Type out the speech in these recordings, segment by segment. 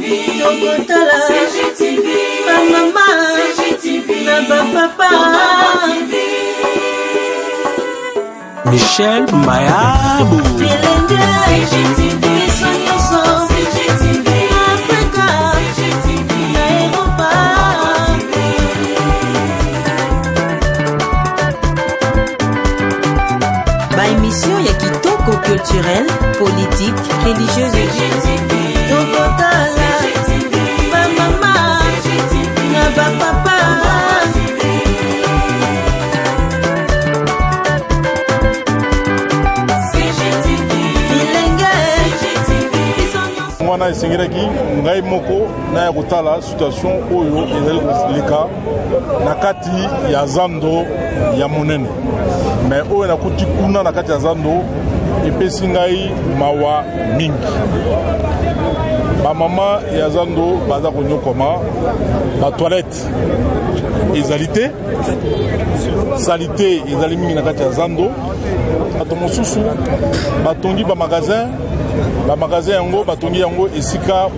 Tokotala bamama na bapapa. Michel Mayabu. Bilenge, biso nyonso na Afrika, na Eropa. Ba émission ya kitoko, culturelle, politique, religieuse. Tokotala bamama na bapapa. Bilenge, biso nyonso. Wana esengelaki ngai moko naya kotala situation oyo ezali koleka na kati ya zando ya monene. Mais oyo nakuti kuna na kati ya zando epesi ngai mawa mingi. Bamama ya zando baza konyokoma, batoilette ezali te, saleté ezali mingi na kati ya zando. Bato mosusu batongi bamagasin, bamagasin yango batongi yango esika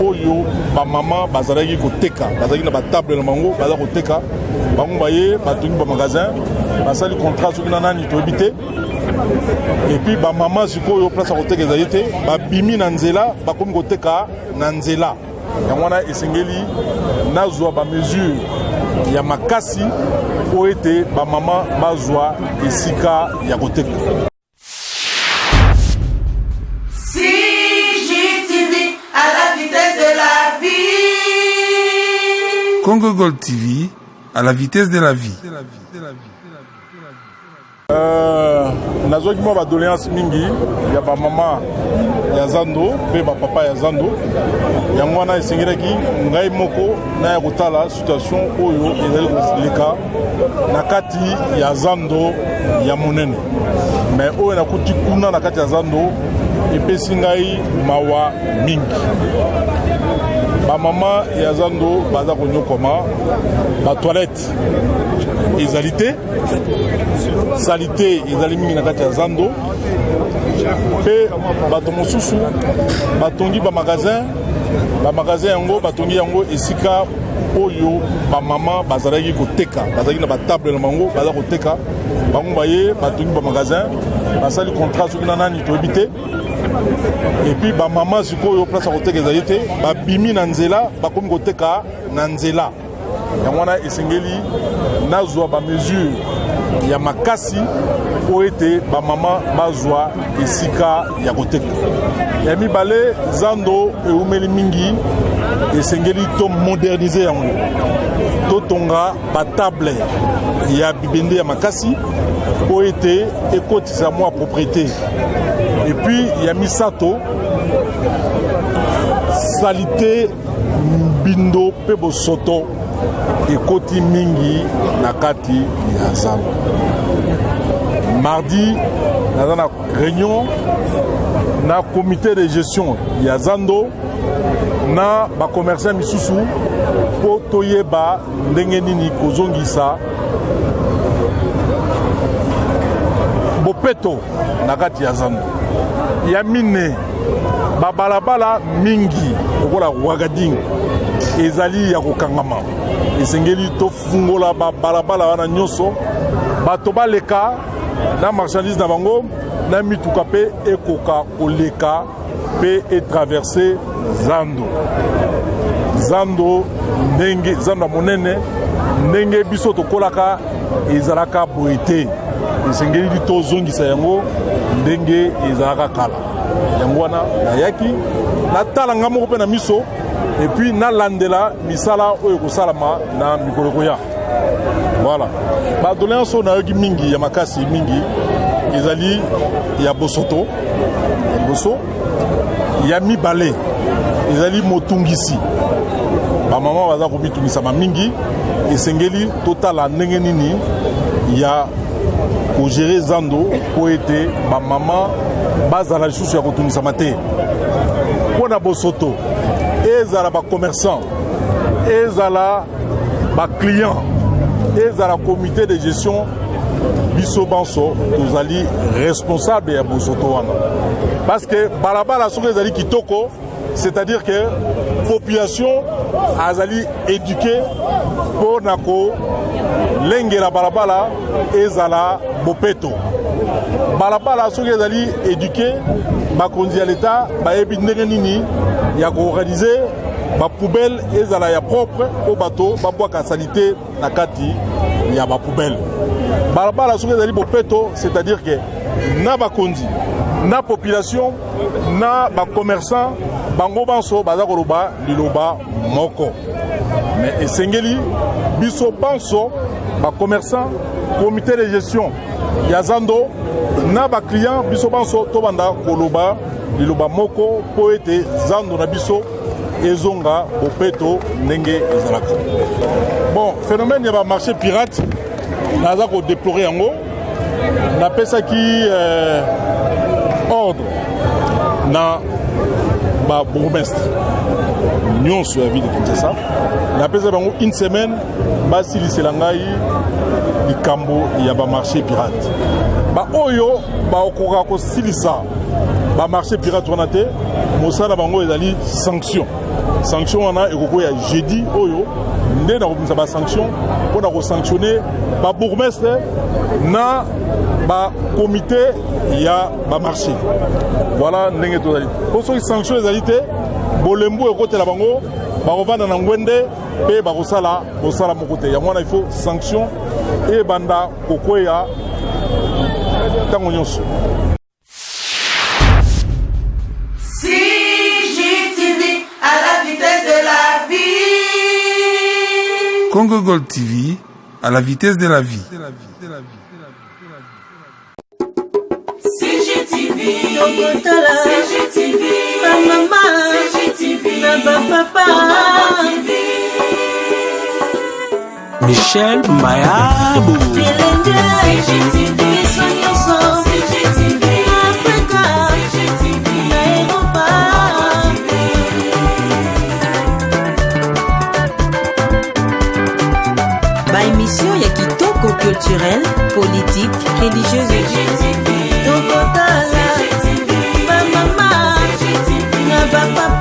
oyo bamama bazalaki koteka, bazalaki na batable na bango, baza koteka. Bango baye batongi bamagasin, basali contrat soki na nani, toyebi te. Et puis bamama sikoyo, place ya koteka ezali te, babimi na nzela, bakomi koteka na nzela. Yango wana esengeli nazwa bamesure ya makasi mpo ete bamama bazwa esika ya koteka. CGTV, à la vitesse de la vie. Congo Gold TV, à la vitesse de la vie. Nazwaki mwa badoléance mingi ya bamama ya zando mpe bapapa ya zando. Yango wana esengelaki ngai moko naya kotala situation oyo ezali koleka na kati ya zando ya monene. Mais oyo nakuti kuna na kati ya zando epesi ngai mawa mingi. Bamama ya zando baza konyokoma, batoilette ezali te, saleté ezali mingi na kati ya zando. Mpe bato mosusu batongi bamagasin, bamagasin yango batongi yango esika oyo bamama bazalaki koteka, bazalaki na batable na bango, baza koteka. Bango baye batongi bamagasin, basali contrat soki na nani, toyebi te. Et puis bamama sikoyo, place ya koteka ezali te, babimi na nzela, bakomi koteka na nzela. Yango wana esengeli nazwa bamesure ya makasi mpo ete bamama bazwa esika ya koteka. Ya mibale, zando eumeli mingi, esengeli tomoderniser yango, totonga batable ya bibende ya makasi mpo ete ekotisa mwa propriété. Et puis ya misato, saleté, mbindo mpe bosoto ekoti mingi na kati ya zando. Mardi naza na réunion na comité de gestion ya zando na bacommerçant misusu mpo toyeba ndenge nini kozongisa bopeto na kati ya zando. Ya mine, babalabala mingi lokola Wagading ezali ya kokangama, esengeli tofungola babalabala wana nyonso, bato baleka na marchandise na bango, na mituka mpe ekoka koleka mpe etraverser zando. Zando ndenge zando ya monene, ndenge biso tokolaka, ezalaka boye te. Esengeli tozongisa yango ndenge ezalaka kala. Yango wana nayaki natala nga moko mpe na miso, et puis nalandela misala oyo ekosalama na mikolo ekoya. Voilà badoléance oyo nayoki mingi, ya makasi mingi ezali ya bosoto ya liboso, ya mibale ezali motungisi, bamama baza komitungisama mingi. Esengeli totala ndenge nini ya kogérer zando mpo ete bamama bazala lisusu ya kotungisama te mpo na bosoto. Ezala bacommerçant, ezala baclient, ezala comité de gestion, biso banso tozali responsable ya bosoto wana, parce que balabala soki ezali kitoko. C'est-à-dire que population azali éduquée mpo na kolengela balabala ezala bopeto. Balabala soki ezali éduqué, bakonzi ya leta bayebi ndenge nini ya koorganize bapoubelle ezala ya propre mpo bato babwaka salite na kati ya bapoubelle. Balabala soki ezali bopeto, c'est-à-dire que na bakonzi, na population, na bacommerçant, bango banso baza koloba liloba moko. Mais esengeli biso banso, bacommerçant, comité de gestion ya zando na baclient, biso banso tobanda koloba liloba moko mpo ete zando na biso ezonga bopeto ndenge ezalaka. Bon, phénomène ya bamarché pirate, naza kodéplorer yango. Napesaki ordre na babourgmestre nyonso ya ville de Kinshasa, napesa bango une semaine basilisela ngai likambo ya bamarché pirate. Baoyo bakoka kosilisa bamarché pirate wana te, mosala bango ezali sanction. Sanction wana ekokoya jeudi oyo nde nakobimisa basanction mpo na kosanctionne babourgmestre na bakomité ya bamarché. Voilà ndenge tozali, mpo soki sanction ezali te, bolembu ekotela bango, bakovanda na ngwende mpe bakosala mosala moko te. Yango wana il faut sanction ebanda kokweya ntango nyonso. CGTV à la vitesse de la vie. Congo Gold TV, à la vitesse de la vie. CGTV, tokotala CGTV, bamama CGTV, na bapapa TV. Michel Mayabo. Bilenge CGTV, biso nyonso CGTV, Afrika CGTV, na Eropa. Baémission ya kitoko, culturelle, politique, religieuse. Tokotala bamama na bapapa.